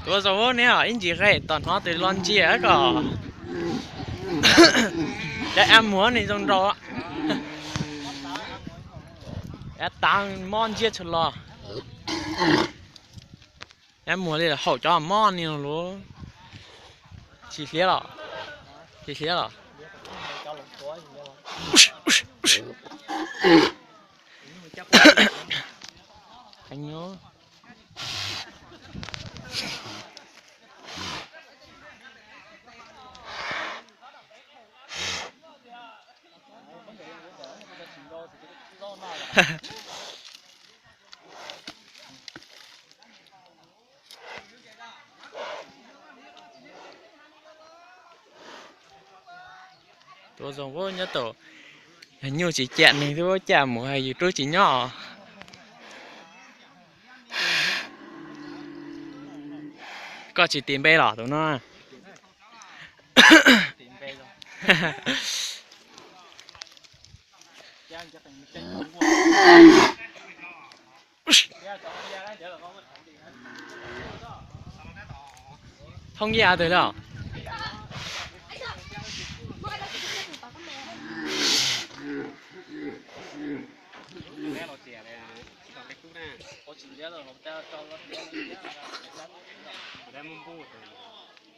Tuav zoo ne, ib ntsis qe tom hnov tus lo ntsia kom cov av muag ne zoo nraus. Av tav mob ntsia tshua los. Av muag li haum cov mob ni lus. Tsis hliav los? Tsis hliav los? Tuav zoo nyob tau, yog nyuj tsis cam nws twb cam mus, yus rub tsis nyob. Koj tsis tis npe los tus no? Thoob yaj twg los?